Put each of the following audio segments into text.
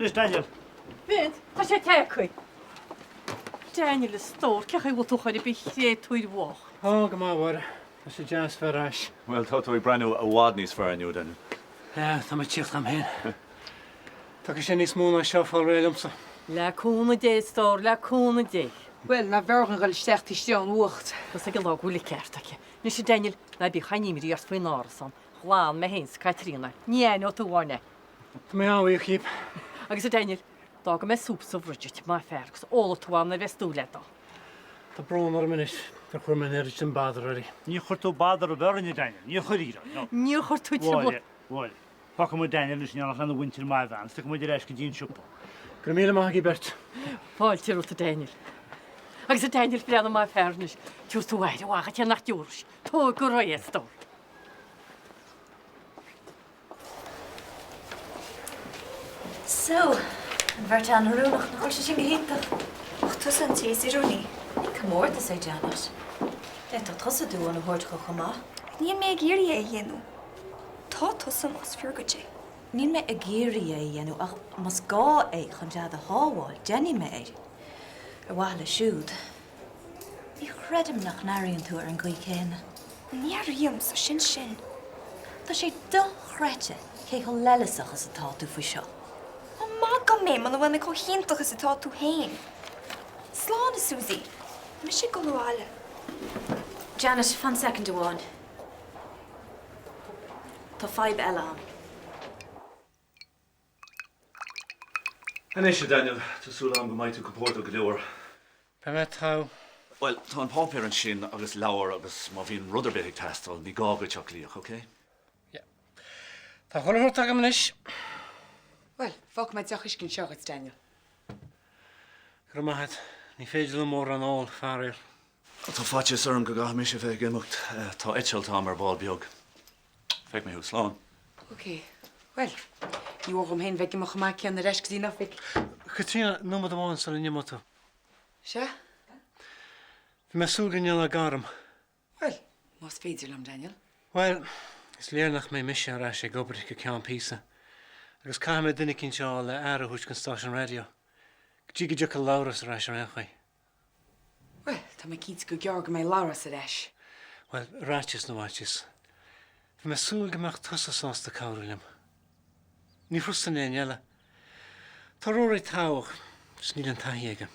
Anois, Daniel. Bhí, tá sé tagtha. Daniel, a stór, cén chaoi a bhfuil tú chor ar bith a chréatúir bhoicht? Ó, go maith, a Mháire. Tá sé deas bheith ar ais. Bhuel, tá tú ag breathnú i bhfad níos fearr inniu, Daniel. Yeah, tá mé ag tíocht dhom féin. Tógfaidh sé níos mó ná seo fáil réidh liomsa. Le cúnamh Dé, a stór, le cúnamh Dé. Bhuel, ná b'fhearr dhom dhul isteach taobh istigh ón bhfuacht. Tá's ag an lá go bhfuil an ceart aici. Anois, a Daniel, ná bíodh aon imní ort faoin árasán. Ghlan mé féin 's Caitríona. Ní aithneoidh tú uainn é. Tá mé an-bhuíoch dhíbh. Agus, a Daniel, d'fhága mé súp sa bhfridge duit, maith fear, agus ólfaidh tú ann nuair a bheas dúil agat dó. Tá brón orm anois gur chuir mé an oiread sin bother oraibh. Níor chuir tú bother ar bith orainn, a Daniel. Níor chuir, no. Níor chuir tú trioblóid. Mháire, Mháire. Fágfaidh muid Daniel anois in éineacht lena mhuintir maith bhean is tiocfaidh muid ar ais go dtí an siopa. Go raibh míle maith agaibh beirt. Fáilte romhat, a Daniel. Agus a Daniel, breathnaigh maith fear anois. Tabharfaidh tú aire mhaith dhuit, nach dtabharfaidh? Tóg go réidh é, a stór. So, an bheirt an-oiriúnach, nach bhfuil sé sin go hiontach? Ach tusa an té is oiriúnaí. Ní comórtas é, Janet. D'fhéadfadh tusa dúshlán a thabhairt dó chomh maith. Níl mé ag iarraidh é a dhéanamh. Tá tusa más fíor duit é. Níl mé ag iarraidh é a dhéanamh ach más gá é chun Deaid a shábháil, déanfaidh mé é. Ar mhaithe leis siúd. Ní chreidim nach n-airíonn tú ar an gcaoi chéanna. Ní airím, so sin sin. Tá sé dochreidte cé chomh leithleasach is atá tú faoi seo. Tá maith agam é muna bhfuil mé chomh hiontach is atá tú féin. Slán, a Susie. Tá mise ag dul abhaile. Janet, fan soicind amháin. Tá fadhb eile ann. Anois, a Daniel, tá súil agam go mbeidh tú compordach go leor. Beidh mé togha. Bhuel, tá an páipéar ansin agus leabhar agus má bhíonn rud ar bith ag teastáil, ní gá duit ach glaoch, ok? Yeah. Tá chuile shórt agam anois. Bhuel, fágfaidh mé deoch uisce anseo dhuit, Daniel. Go raibh maith agat. Ní féidir liom mórán a ól, faraor. Tá faitíos orm go gcaithfidh mise bheith ag imeacht. Tá eitilt agam ar ball beag. Feicfidh mé thú. Slán. Ok. Bhuel, ní mór dhom féin bheith ag imeacht chomh maith céanna ar ais go dtí an oifig. Caitríona, nóiméad amháin sula n-imeoidh tú. Sea? Bhí mé ag súil go ndéanfá gairm. Bhuel, más féidir liom, Daniel. Bhuel, is léir nach mbeidh mise ar ais ag obair go ceann píosa, agus caithfidh mé duine eicínt a fháil le aire a thabhairt don stáisiún raidió, go dtí go dtiocfaidh Labhrás ar ais ar aon chaoi. Bhuel, tá mé cinnte go gearr go mbeidh Labhrás ar ais. Bhuel, ar fhaitíos na bhfaitíos, bhí mé ag súil go mbeadh tusa sásta cabhrú liom. Ní thrustfainn éinne eile. Tá Rory togha ach just níl an taithí aige.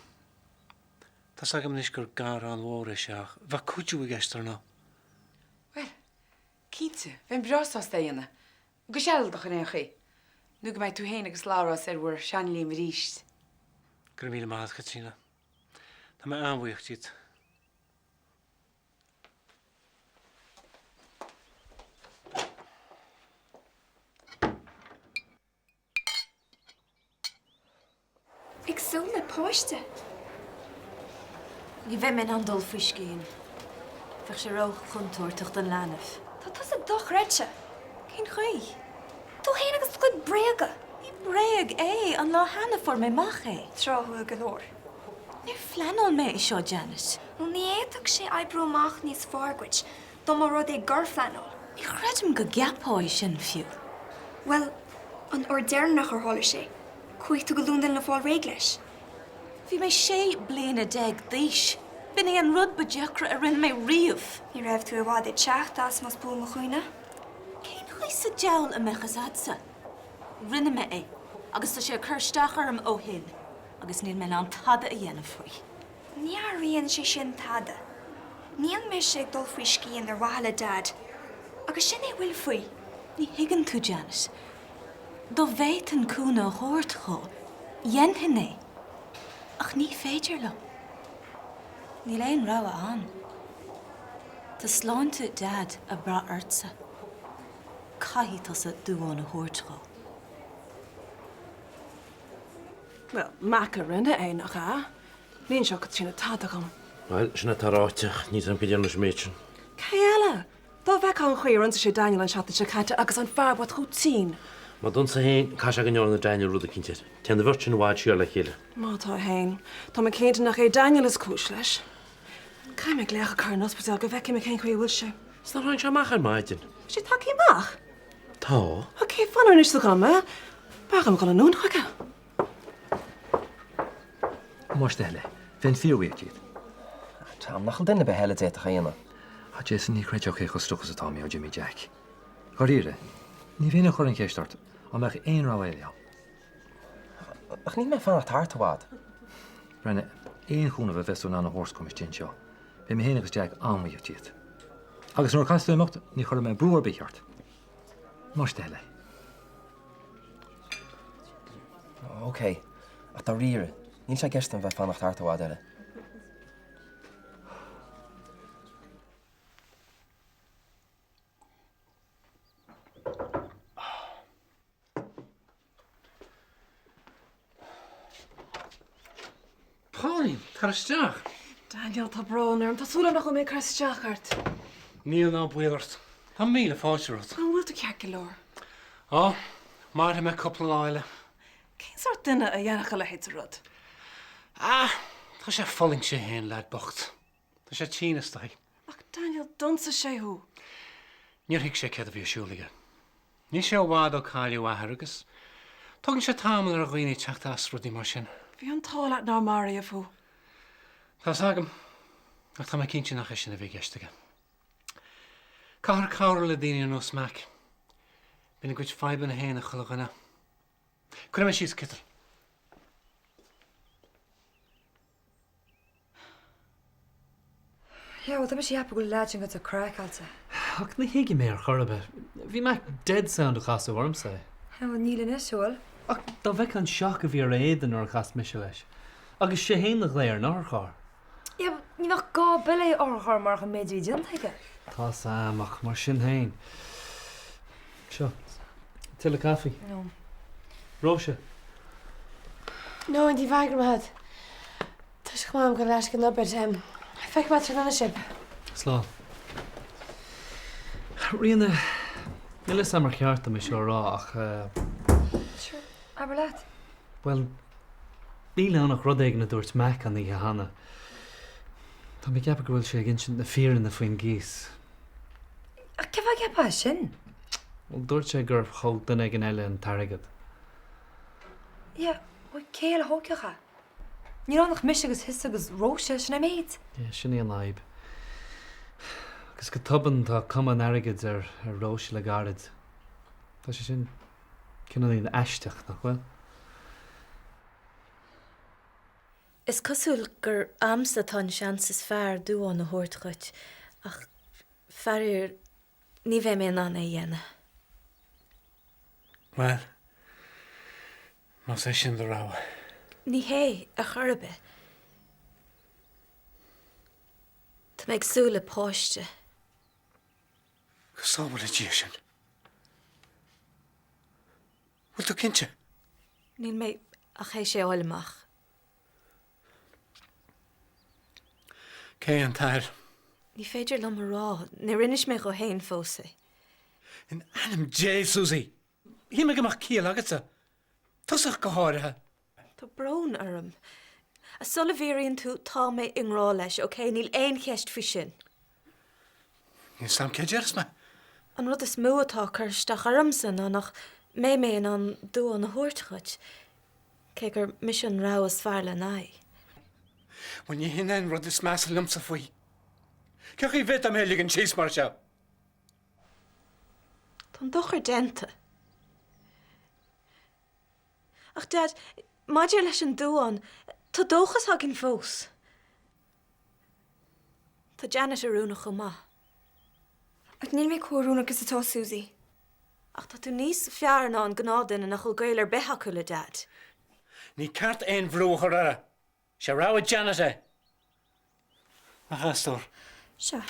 Tá's agam anois gur gar an-mhór é seo ach bheadh cuidiú i gceist ar ndóigh. Bhuel, cinnte, bheinn breá sásta é a dhéanamh. Go sealadach ar aon chaoi. Nó go mbeidh tú féin agus Labhrás ar bhur seanléim arís. Go raibh míle maith agat, Caitríona. Tá mé an-bhuíoch díot. Ag súil le páiste? Ní bheidh mé in ann dul faoi scian. Bheadh sé ró-chontúirteach don leanbh. Tá tusa dochreidte! Cén chaoi? Tú féin agus do chuid bréaga! Ní bréag é! An lá cheana fuair mé amach é. Tráthúil go leor. Níor phleanáil mé é seo, Janet. Nó ní fhéadfadh sé oibriú amach níos fearr dhuit dá mba rud é gur phleanáil. Ní chreidim go gceapfá é sin, fiú. Bhuel, an uair deireanach ar tharla sé, chuaigh tú go Londain le fáil réidh leis. Bhí mé 16 bliana d'aois. B'in é an rud ba deacra a rinne mé riamh. Ní raibh tú i bhfad ag teacht as, más buan mo chuimhne. Cén chaoi sa diabhal a mbeadh fhios a'dsa? Rinne mé é, agus tá sé ag cur isteach orm ó shin, agus níl mé in ann tada a dhéanamh faoi. Ní athraíonn sé sin tada. Níl mise ag dul faoi scian ar mhaithe le Dad. Agus sin é a bhfuil faoi. Ní thuigeann tú, Janet. Dá bhféadfainn cúnamh a thabhairt dhó, dhéanfainn é. Ach ní féidir liom. Níl aon rogha ann. Tá sláinte Dad ag brath ortsa. Caithfidh tusa dúshlán a thabhairt dhó. Bhuel, Mac a rinne é, nach ea? Ní inseodh Caitríona tada dhom. Bhuel, sin atá ráite, ach níl 's agam cé a dhéanfadh an méid sin. Cé eile? Dá bhfeicfeá an chaoi ar ionsaigh sé Daniel an tseachtain seo caite agus an fear bocht chomh tinn. Má d'ionsaigh féin, caithfidh sé go ndearna Daniel rud eicínt air. Téann an bheirt sin i bhfad siar le chéile. Má tá féin, tá mé cinnte nach é Daniel is cúis leis. Caithfidh mé glaoch a chur ar an ospidéal go bhfeicfidh mé cén chaoi a bhfuil sé. Is nár tháinig sé amach ar maidin? Tá sé tagtha amach? Tá. Ok, fan anois agam, eh? B'fhearr dhom dhul anonn chuige. Más do thoil é. Bheinn fíorbhuíoch díot. Tom, nach bhfuil duine ar bith eile a d'fhéadfadh é a dhéanamh? Ah, Jason, ní chreidfeá cé chomh stiuch is atá mé ó d'imigh Jack. Dháiríre, ní bheinn ag cur an cheist ort an mbeadh aon rogha eile ann. Ach níl mé ag fanacht thart i bhfad. Breathnaigh, aon chúnamh a bheas tú in ann a thabhairt dhom istigh anseo, beidh mé féin agus Jack an-bhuíoch díot. Agus nuair a chaithfeas tú imeacht, ní chuirfidh mé brú ar bith ort. Más do thoil é. Ok, ach dáiríre, níl sé i gceist agam bheith ag fanacht thart i bhfad eile. Pauline, tar isteach. Daniel, tá brón orm. Tá súil agam nach bhfuil mé ag cur isteach ort. Níl ná baol ort. Tá míle fáilte romhat. An bhfuil tú ceart go leor? Á, mairfidh mé cúpla lá eile. Cén sórt duine a dhéanfadh a leithéid de rud? Ah, tá sé ag fulaingt é féin, leaid bocht. Tá sé tinn is dóigh. Ach Daniel, d'ionsaigh sé thú. Níor thuig sé céard a bhí ar siúl aige. Níl sé i bhfad ó cailleadh a athair agus tógann sé tamall ar dhaoine teacht as rudaí mar sin. Bhí an t-ádh leat nár maraíodh thú. Tá's agam, ach tá mé cinnte nach é sin a bhí i gceist aige. Caithfear cabhrú le daoine ar nós Mac. Bíonn a gcuid fadhbanna féin ag chuile dhuine. Cuirfidh mé síos citeal. Yeah, bhuel, tá mise ag ceapadh go bhfuil an leaid sin giota craiceáilte. Ach ní thuigim é ar chor ar bith. Bhí Mac dead sound ag casadh ormsa é. Yeah, bhuel, níl anois, an bhfuil? Ach dá bhfeicfeá an shock a bhí ar a éadan nuair a chas mise leis. Agus sé fhéin a ghlaoigh ar an otharcharr. Yeah, but ní bheadh gá ar bith le otharcharr murach an méid a bhí déanta aige. Tá's a'm, ach mar sin fhéin. Seo. Tuilleadh caife? No. Róise? No, ní bheidh, go raibh maith agat. Tá sé chomh maith agam dul ar ais ag an obair. Feicfidh mé tráthnóna sibh. Slán. Ríona, níl fhios a'm ar cheart dom é seo a rá ach. Sure, abair leat. Bhuel, níl ann ach rud éigin a dúirt Mac an oíche cheana. Tá mé ag ceapadh go bhfuil sé ag insint na fírinne faoin gcíos. Ach cén fáth a gceapfá sin? Bhuel, dúirt sé gur thóg duine éigin eile an t-airgead. Yeah, bhuel cé eile a thógfadh é? Níl ann ach mise agus thusa agus Róise, sin é an méid. Yeah, sin í an fhadhb. Agus go tobann tá cuma an airgid ar Róise le gairid. Tá sé sin cineáilín aisteach, nach bhfuil? Is cosúil gur a'msa atá an seans is fearr dubhán a thabhairt dhuit, ach faraor, ní bheidh mé in ann é a dhéanamh. Bhuel, más é sin do rogha. Ní hé, ar chor ar bith. Tá mé ag súil le páiste. Go sábhála Dia sinn. Bhfuil tú cinnte? Níl mé ach théis é a fháil amach. Cé an t-athair? Ní féidir liom a rá. Níor inis mé dhó fhéin fós é. In ainm Dé, Susie! Shíl mé go mbeadh ciall agatsa. Tusa ach go háirithe. Tá brón orm. Sula bhfiafraíonn tú, tá mé i ngrá leis, ok? Níl aon cheist faoi sin. Níl 'fhios a'm cé déarfas mé. An rud is mó atá ag cur isteach ormsa ná nach mbeidh mé in ann dubhán a thabhairt dhuit, cé gur mise an rogha is fearr lena aghaidh. Bhuel, ní hin é an rud is measa liomsa faoi. Cén chaoi a bhféadfá mé a ligean síos mar seo? Tá an dochar déanta. Ach Dad, maidir leis an dubhán, tá dóchas againn fós. Tá Janet oiriúnach chomh maith. Ach níl mé chomh oiriúnach is atá Susie. Ach tá tú níos fearr ná an gnáthdhuine nach bhfuil gaol ar bith acu le Dad. Ní ceart aon bhrú a chur uirthi. Sé rogha Janet é. Nach ea, a stór? Sea.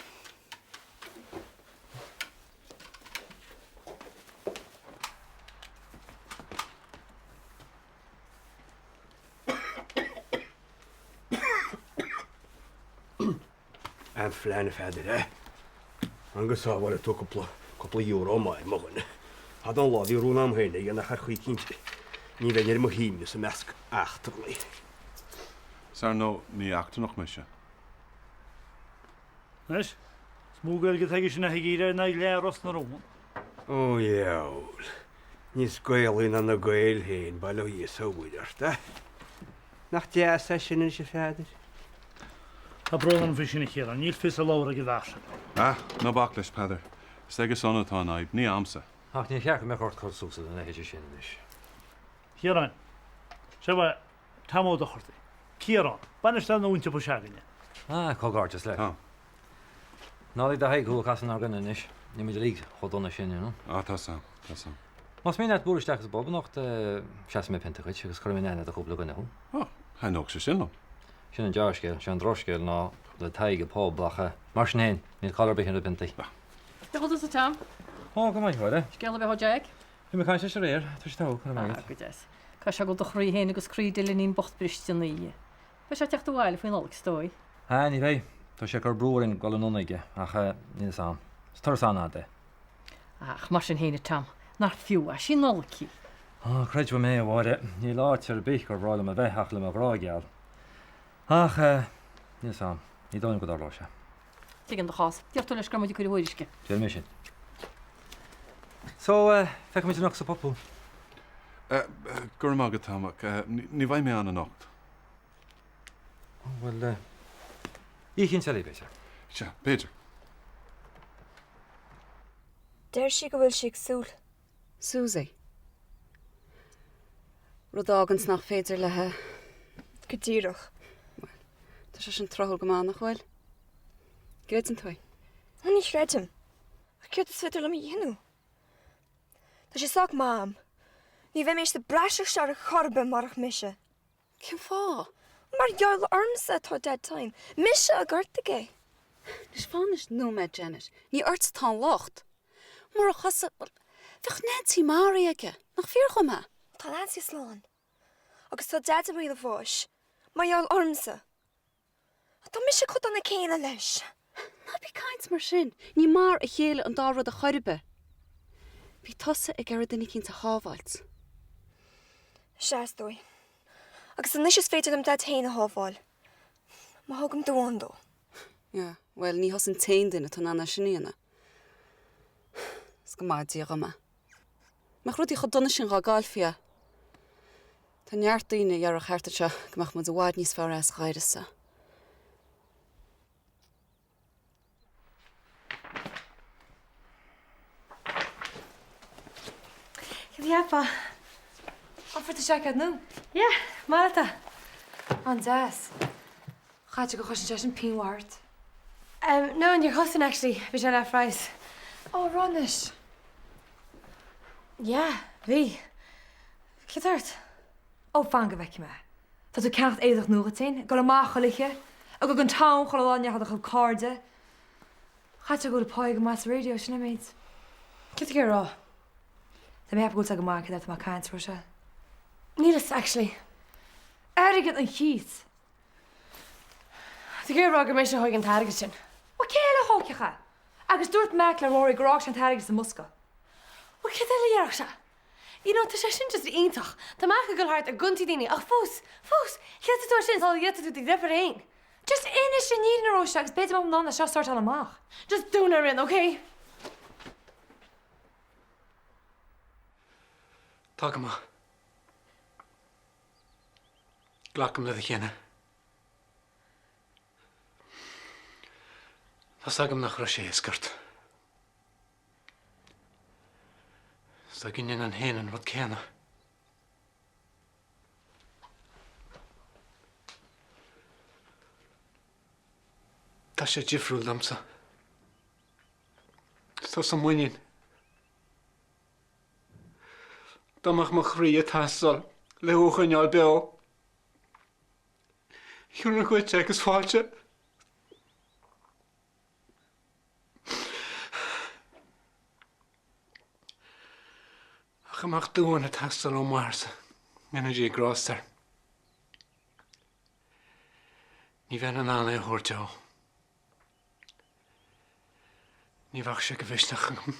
An phlean, a Pheadair, eh? An go sábhála tú cúpla, cúpla euro maith, mo dhuine. Fada an lá a bhí rún a'm féin é a dhéanamh ach ar chaoi eicínt ní bheinn ar mo shuaimhneas i measc eachtrannaigh. 'S ar ndóigh, ní eachtrannach mise. Anois, is mó Gaeilge atá aige sin a thig in aghaidh leath Ros na Rún. Ó dheabhail, níos Gaelaí ná na Gaeil féin, bail ó Dhia 's ó Mhuire ort, eh? Nach deas é sin anois, a Pheadair? Tá brón orm faoi sin, a Chiaráin. Níl fios a leabhar ag an bhfear sin. Ah, ná bac leis, Peadar. Is aige-san atá an fhadhb, ní a'msa. Ach níor cheart go mbeadh ort cur suas lena leithéide sin anois. Chiaráin, Seo é Tom Ó Dochartaigh. Ciarán, bainisteoir na mhuintir s'againne. Ah, comhghairdeas leat. Tá. Ná lig do Thadhg thú a chasadh inár gcoinne anois. Níl muid uilig chomh dona sin, you know. Ah, tá 's a'm, tá 's a'm. Más mian leat bualadh isteach sa bpub anocht, seasfaidh mé pionta dhuit agus cuirfidh mé in aithne do chúpla duine thú. Ah, thaitneodh sé sin liom. Sin an dea-scéal. Sé an drochscéal ná le Tadhg an pub ach mar sin féin, níl call ar bith ar na piontaí. Cén chaoi a bhfuil tusa, Tom? Ó, go maith, a Mháire. Scéal ar bith ó Jack? Bhí mé ag caint leis aréir, tá sé togha, go raibh maith agat. Ah, go deas. Caithfidh sé go bhfuil do chroí féin agus croí Dylanín bocht briste ina dhiaidh. Beidh sé ag teacht abhaile faoi Nollaig, is dóigh. Ah, ní bheidh. Tá sé ag cur brú orainn dul anonn aige, ach níl fhios a'm. Is turas an-fhada é. Ach mar sin féin, a Tom, nach fiú é? Sí Nollaig í. Ah, creid uaim é, a Mháire, níl áit ar bith gur bhreá liom a bheith ach le mo ghrá geal. Ach, níl fhios a'm. Ní dóigh liom go dtarlóidh sé. Tuigim do chás. Déarfaidh tú leis go raibh muid ag cur a thuairisce. Déarfaidh mé sin. So, feicfidh muid anocht sa bpub thú. Go raibh maith agat, Tom, ach ní bheidh mé ann anocht. Bhuel, oíche eicínt eile, b'fhéidir. Sea, b'fhéidir. Deir sí go bhfuil sí ag súil. Susie. Rud a fháganns nach féidir léi. Go díreach. Bhuel, tá sé sin tráthúil go maith, nach bhfuil? Gcreideann tú é? Ó, ní chreidim. Ach céard is féidir liom a dhéanamh? Tá sé sách maith a'm. Ní bheimis sa bpraiseach seo ar chor ar bith murach mise. Cén fáth? Mar gheall ormsa atá Daid tinn. Mise a ghortaigh é. Anois fan anois nóiméad Janet. Ní ortsa atá an locht. Murach thusa, bhuel, bheadh Nancy maraithe aige. Nach fíor dhom é? Tá Nancy slán. Agus tá Daid i mbaol a bháis. Mar gheall ormsa. Tá mise chomh dona céanna leis. Ná bí ag caint mar sin. Ní mar a chéile an dá rud ar chor ar bith. Bhí tusa ag iarraidh duine eicínt a shábháilt. Sea, is dóigh. Agus anois is féidir liom Daid féin a shábháil. Má thugaim duán dó. Yeah, bhuel, ní thusa an t-aon duine atá in ann é sin a dhéanamh. Is go maithe Dia dhom é. Mbeadh rudaí chomh dona sin dhá gcaillfí é. Tá neart daoine a dhéarfadh thart anseo go mbeadh muid i bhfad níos fearr as dhá uireasa. Cad a cheapfá? An bhfuair tú seaicéad nua? Yeah, maith leat é. An-deas. Caithfidh gur chosain sé sin pingin mhaith ort. Um, no, níor chosain actually, bhí sé leath phraghas. Ó, raibh anois. Yeah, bhí. Cad tá ort? Ó, fan go bhfeicfidh mé. Tá tú ag ceannacht éadach nua dhuit féin, ag dul amach chuile oíche, ag dul gon town chuile lá in éineacht le do chuid cairde. Caithfidh go bhfuil pá go maith sa raidió, sin an méid. Cad tá tú ag rá? Tá mé ag ceapadh go bhfuil sé go maith céard atá mé ag caint, Róise. Níl fhios, actually. Airgead an chíos! Tá tú ag rá gur mise a thóig an t-airgead sin. Bhuel, cé eile a thógfadh é? Agus dúirt Mac le Rory gur fhág sé an t-airgead sa mbosca. Bhuel, céard eile a dhéarfadh sé? You know, tá sé sin just iontach. Tá Mac ag dul thart ag ionsaí daoine ach fós, fós, chéadfaidh tú é sin sula gcéadfaidh tú do dheirfiúr féin. Just inis an fhírinne, Róise, agus b'fhéidir go mbeidh muid in ann é seo a sortáil amach. Just dún ar in, okay? Tá go maith. Glacaim le do chinneadh. Tá's agam nach raibh sé éasca ort. Is dóigh go ndéanfainn féin an rud céanna. Tá sé difriúil domsa. Is tusa muinín. Dá mbeadh mo chroí ag teastáil le thú a choinneáil beo, thabharfainn dhuit é agus fáilte. Ach dá mbeadh duán ag teastáil ó m'athairse, go ndéana Dia grást air, ní bheinn in ann é a thabhairt dó. Ní bheadh sé de mhisneach agam.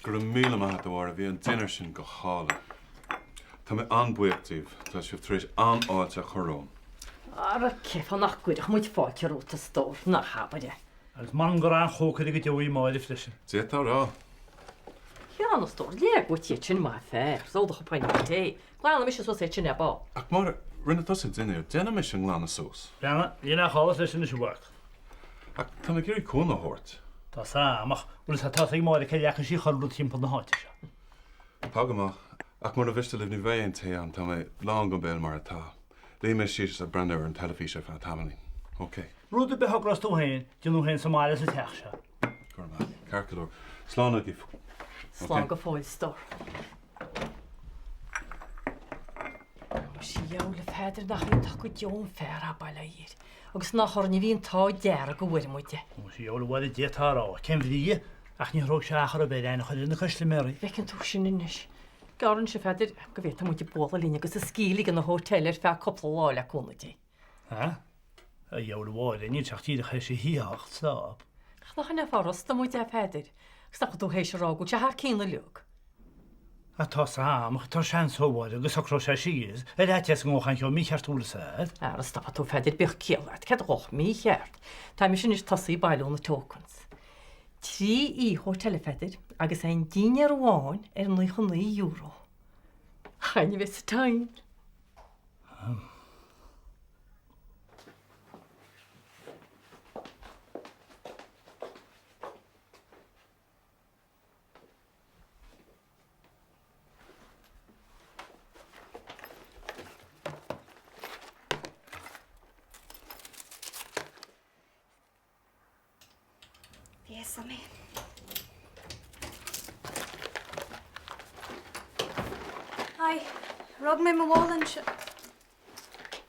Go raibh míle maith agat, a Mháire, bhí an dinnéar sin go hálainn. Tá mé an-bhuíoch díbh, tá sibh tar éis an-fháilte a chur romham. Ara cén fáth nach gcuirfeadh muid fáilte romhat, a stór, ná habair é. Agus m'anam gur an-chócaire go deo í Máire freisin. D'fhéadfá a rá. Ciarán, a stór, leag uait iad sin, maith an fear, 's ól do chupán tae. Glanfaidh mise suas iad sin ar ball. Ach Máire, rinne tusa an dinnéar, déanfaidh mise an glanadh suas. Breathnaigh, níl aon chall leis anois a mhac. Ach tá mé ag iarraidh cúnamh a thabhairt. Tá 's a'm, ach bhfuil 'fhios a'd, tá's ag Máire cé dheachaigh sí chuile rud timpeall na háite seo. Tá go maith, ach mura mhiste libh ní bheidh aon tae a'm, tá mé lán go béal mar atá. Luífidh mé síos ag breathnú ar an teilifís ar feadh tamaillín. Ok. Rud ar bith a thogrós tú féin, déan thú féin sa mbaile sa teach seo. Go raibh maith. Ceart go leor. Slán agaibh. Slán go fóill, stór. Muise a dheabhail, a Pheadair, nach iontach go deo an fear ab ea é. Agus nach orainn a bhí an t-ádh dearg go bhfuair muid é. Muise a dheabhail, a Mháire, d'fhéadfá a rá. Cén bhrí? Ach ní threabhfaidh sé achar ar bith ar aithne a chur ar na custaiméirí. Bhfeiceann tú sin anois. Gearr anois, a Pheadair, go bhféadfadh muid bualadh linn agus an sciath ligean na hotel ar feadh cúpla lá le cúnamh Dé. A? A dheabhail a Mháire, níl sé ach díreach théis a theacht, stop. Ach nach in é fá rosta muid é, a Pheadair? Agus nach bhfuil tú théis a rá go bhfuil sé thar cionn uilig? Á tá 's a'm, ach tá seans ó Mháire go socróidh sé síos, ar fhaitíos go ngabhfadh aon cheo mícheart bhfuil 'fhios a'd. Ara stopfaidh tú, a Pheadair, bíodh ciall a't. Céard a ghabhfadh mícheart? Tá mise anois tosaithe ag bailiú na tokens. 3 oíche hotel, a Pheadair, agus aon dinnéar amháin ar €99. Chaithfinn a bheith sa time. Bhí fhios a'm é. Hi, rug mé mo mhála anseo.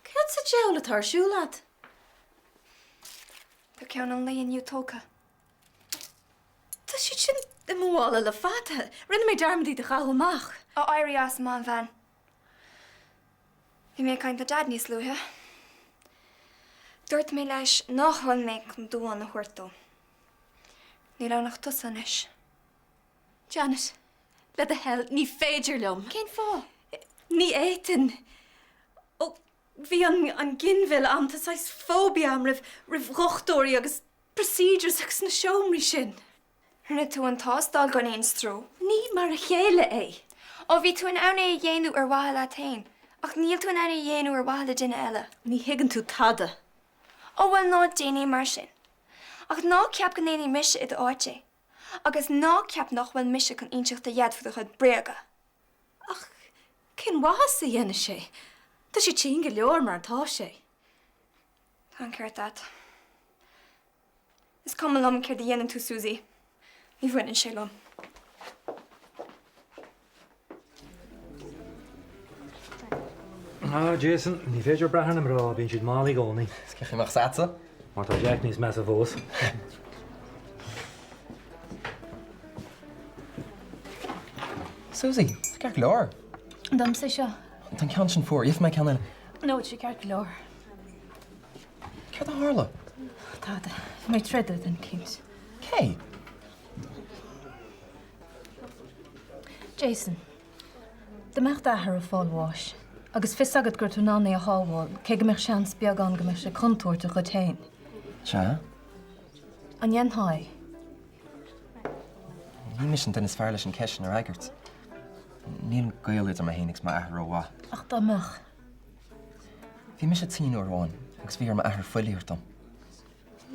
Céard sa diabhal atá ar siúl a'd? Tá ceann an lae inniu tógtha. Tá siad sin i mo mhála le fada. Rinne mé dearmad iad a chaitheamh amach. Á éirigh as, a bhean. Bhí mé ag caint le Dad níos luaithe. Dúirt mé leis nach bhfuil mé chun dúshlán a thabhairt dó. Níl ann ach tusa anois. Janet, le do thoil, ní féidir liom. Cén fáth? Ní fhéadfainn. Ó, bhí an, an ginmhilleadh a'm, tá saghas phobia a'm roimh, roimh dhochtúirí agus procedures agus na seomraí sin. Rinne tú an tástáil gan aon stró. Ní mar a chéile é. Ó, bhí tú in ann é a dhéanamh ar mhaithe leat féin, ach níl tú in ann é a dhéanamh ar mhaithe le duine eile. Ní thuigeann tú tada. Ó, bhuel, ná déan é mar sin. Ach ná ceap go ndéanfaidh mise i d'áit é. Agus ná ceap nach bhfuil mise chun inseacht do Dhaid faoi do chuid bréaga. Ach cén mhaitheas a dhéanfaidh sé? Tá sé tinn go leor mar atá sé. Tá an ceart agat. Is cuma liom céard a dhéanann tú, Suzy. Ní bhaineann sé liom. Ah, Jason, ní féidir brath ar na mná, bíonn siad mall i gcónaí. Is cén chaoi a mbeadh 's a'dsa? Mar tá Jack níos measa fós. Suzy, tá ceart go leor. Domsa é seo. Tá an ceann sin fuar, gheobhaidh mé ceann eile. No, tá sé ceart go leor. Céard a tharla? Tada. Bhí mé ag troid le duine eicínt. Cé? Jason, dá mbeadh d'athair ag fáil bháis, agus fios agat go raibh tú in ann é a shábháil, cé go mbeadh seans beag ann go mbeadh sé contúirteach dhuit féin. Sea? An ndéanfá é? Ní mise an duine is fearr leis an cheist sin a fhreagairt. Níl an gaol idir mé féin agus m'athair rómhaith. Ach dá mbeadh? Bhí mise tinn uair amháin agus bhí ar m'athair fuil a thabhairt dom.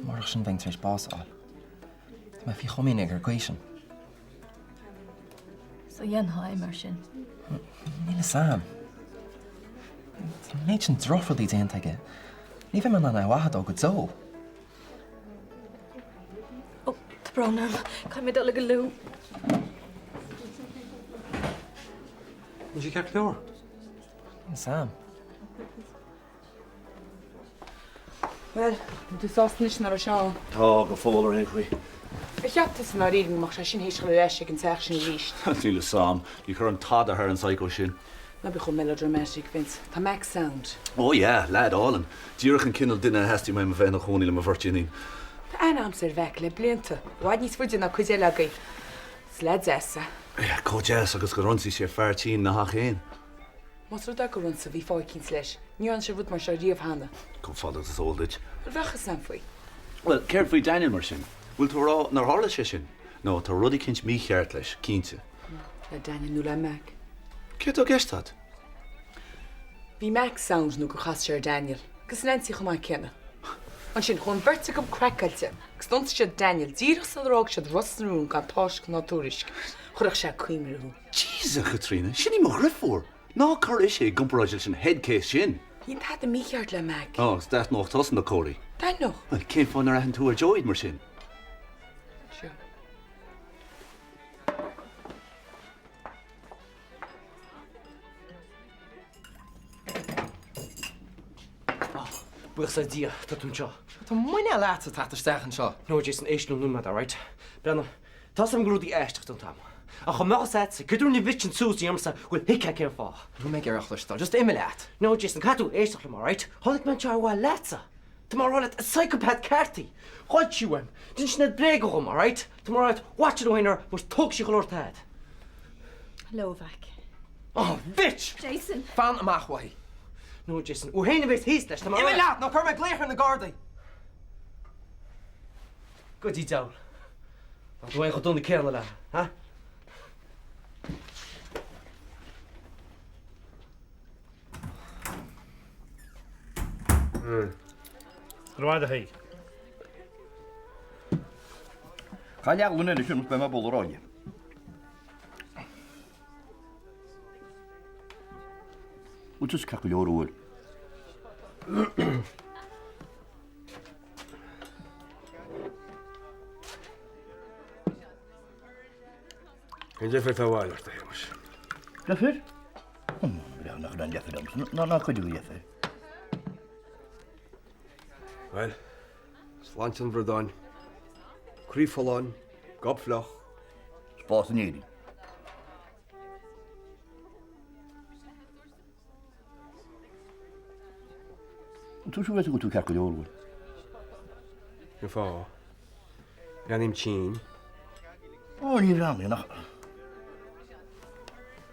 Murach sin bheinn tar éis bás a fháil. Tá mé faoi chomaoin aige ar an gcaoi sin. So dhéanfá é mar sin? Níl fhios a'm. Tá an méid sin drochrudaí déanta aige. Ní bheidh mé in ann é a mhaitheamh dó go deo. Ó, tá brón orm. Caithfidh mé dul ag an loo. Níl sé ceart go leor. Níl 'fhios a'm. Bhuel, an tú sásta anois nach raibh sé ann? Tá, go fóill ar aon chaoi. Ar cheap tusa i ndáiríre go mbeadh sé sin théis dhul ar ais ag an teach sin arís? Níl 'fhios a'm. Ní chuirfinn tada thar an psycho sin. Ná bí chomh melodramatic, Vince. Tá Max sound. Oh yeah, leaid álainn. Díreach an cineál duine a theastaigh uaim a bheith ina chónaí le mo bheirt iníon. Tá aithne agamsa ar Mhac le blianta, i bhfad níos faide ná cuid eile agaibh. Is leaid deas é. Yeah, chomh deas agus gur ionsaigh sé fear tinn ina theach féin. Más rud é gur ionsaigh, bhí fáth eicínt leis. Ní dhearna sé rud mar seo riamh cheana. Chomh fada agus is eol duit. Bhuel, bheadh fhios a'm faoi. Bhuel, céard faoi Daniel mar sin? Bhfuil tú a rá nár tharla sé sin? No, tá rud eicínt mícheart leis, cinnte. Le Daniel nó le Mac? Céard atá i gceist agat? Bhí Mac sound nó gur chas sé ar Daniel, agus Nancy chomh maith céanna. Ansin, chuaigh an bheirt acu craiceáilte agus d'ionsaigh siad Daniel díreach sular fhág siad Ros na Rún gan tásc ná tuairisc. Chuirfeadh sé cuimhne thú. Jeez, a Chaitríona, sin í mo dhriofúr! Ná cuir ise i gcomparáid leis an head case sin! Níl tada mícheart le Mac. Ó, agus d'aithneodh tusa na comharthaí. D'aithneodh. Bhuel, cén fáth nár aithin tú ar Joe iad mar sin? Sure. Buíochas le Dia, tá tú anseo. Tá muineál agatsa teacht isteach anseo. No, Jason, éist liom nóiméad, alright? Breathnaigh, tá 'fhios a'm go raibh rudaí aisteach don t-am. Ach chomh mbeadh 'fhios a'dsa, céard a rinne Bhitch an suas ormsa, bhfuil thuigfeá cén fáth. Níl mé ag iarraidh a chloisteáil, just imigh leat. No, Jason, caithfidh tú éisteacht liom, alright? Tháinig mé anseo ar mhaithe leatsa. Tá mé a rá leat, is psychopath ceart í. Ghoid sí uaim. D'inis Sinéad bréaga dhom, alright? Tá mé a rá leat, watch it ó shin ar, mar tógfaidh sí chuile shórt a'd. Hello, a mhac. Oh, bitch! Jason! Fan amach uaithi. No, Jason, thú fhéin a bheas thíos leis, tá mé a rá Imigh leat nó cuirfidh mé glaoch ar na Gardaí! Goidí deabhal. Ná tú aon chomh dona céanna léi, ha? Go raibh maith agat a Thaidhg. Caith leathghloine eile sin, beidh mé ag bualadh ráille. Bhfuil tusa ceart go leor, an bhfuil? Cén deifir atá abhaile ort, a Shéamais? Deifir? Ó, nach raibh aon deifir a'msa, ná ná cuid de dheifir. Bhuel, sláinte an bhradáin, croí folláin, gob fliuch. Spás in Éirinn. An tú siúr go bhfuil tú ceart go leor, an bhfuil? Cén fáth? Breathnaím tinn. Ó, ní bhreathnaíonn ach...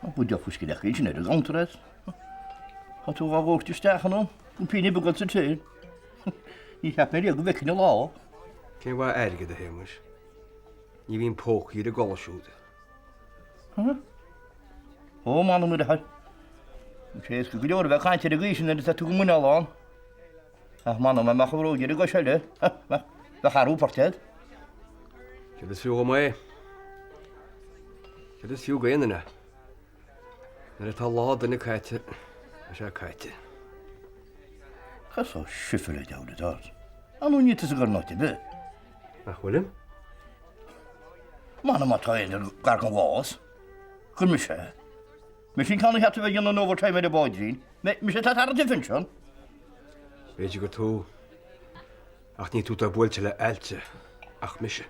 Ach go deoch fuisce leath sin ar an gcuntar as. Tá tú á dhoirteadh isteach ionam, go pínn beag sa tséin. Ní cheap mé riamh go bhfeicfinn an lá. Cén mhaith airgead, a Shéamais? Ní bhíonn pócaí ar a gcodladh siúd. Ó, m'anam ar a thoil. Tá sé éasca go leor a bheith ag caint ar an gcaoi sin nuair atá tú go muineál ann. Ach m'anam dá mbeadh a bhróig ar an gcois eile, bheadh athrú poirt agat. Céard is fiú dhom é? Céard is fiú d'aon duine? Nuair atá lá duine caite, tá sé caite. Cad só sifir a deabhal atá ort? Ar ndóigh níl tusa ag dul in áit ar bith. Nach bhfuilim? M'anam má tá éinne gar don bhás, gur mise. Mise an ceann a cheart a bheith ag déanamh an overtime ar an bpáidrín. Mise atá ag tarraingt an phinsean. B'fhéidir gur tú, ach ní tú atá buailte le ailse, ach mise.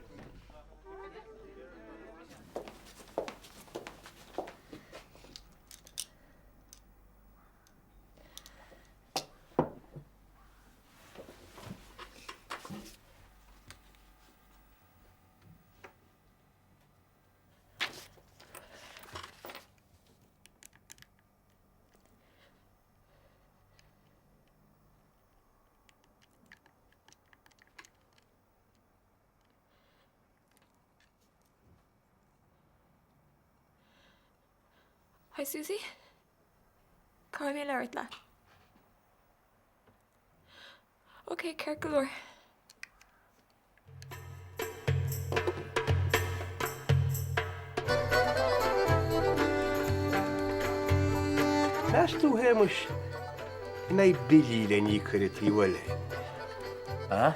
Hi Susie. Caithfidh mé labhairt leat. Ok, ceart go leor. Meas tú, a Shéamais, an mbeidh billí le n-íoc ar an taobh eile? A?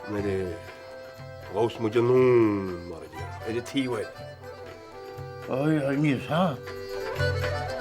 Nuair a ghabhfas muid anonn, mar a déarfá, ar an taobh eile. Oi, oi, níl 'fhios a'm.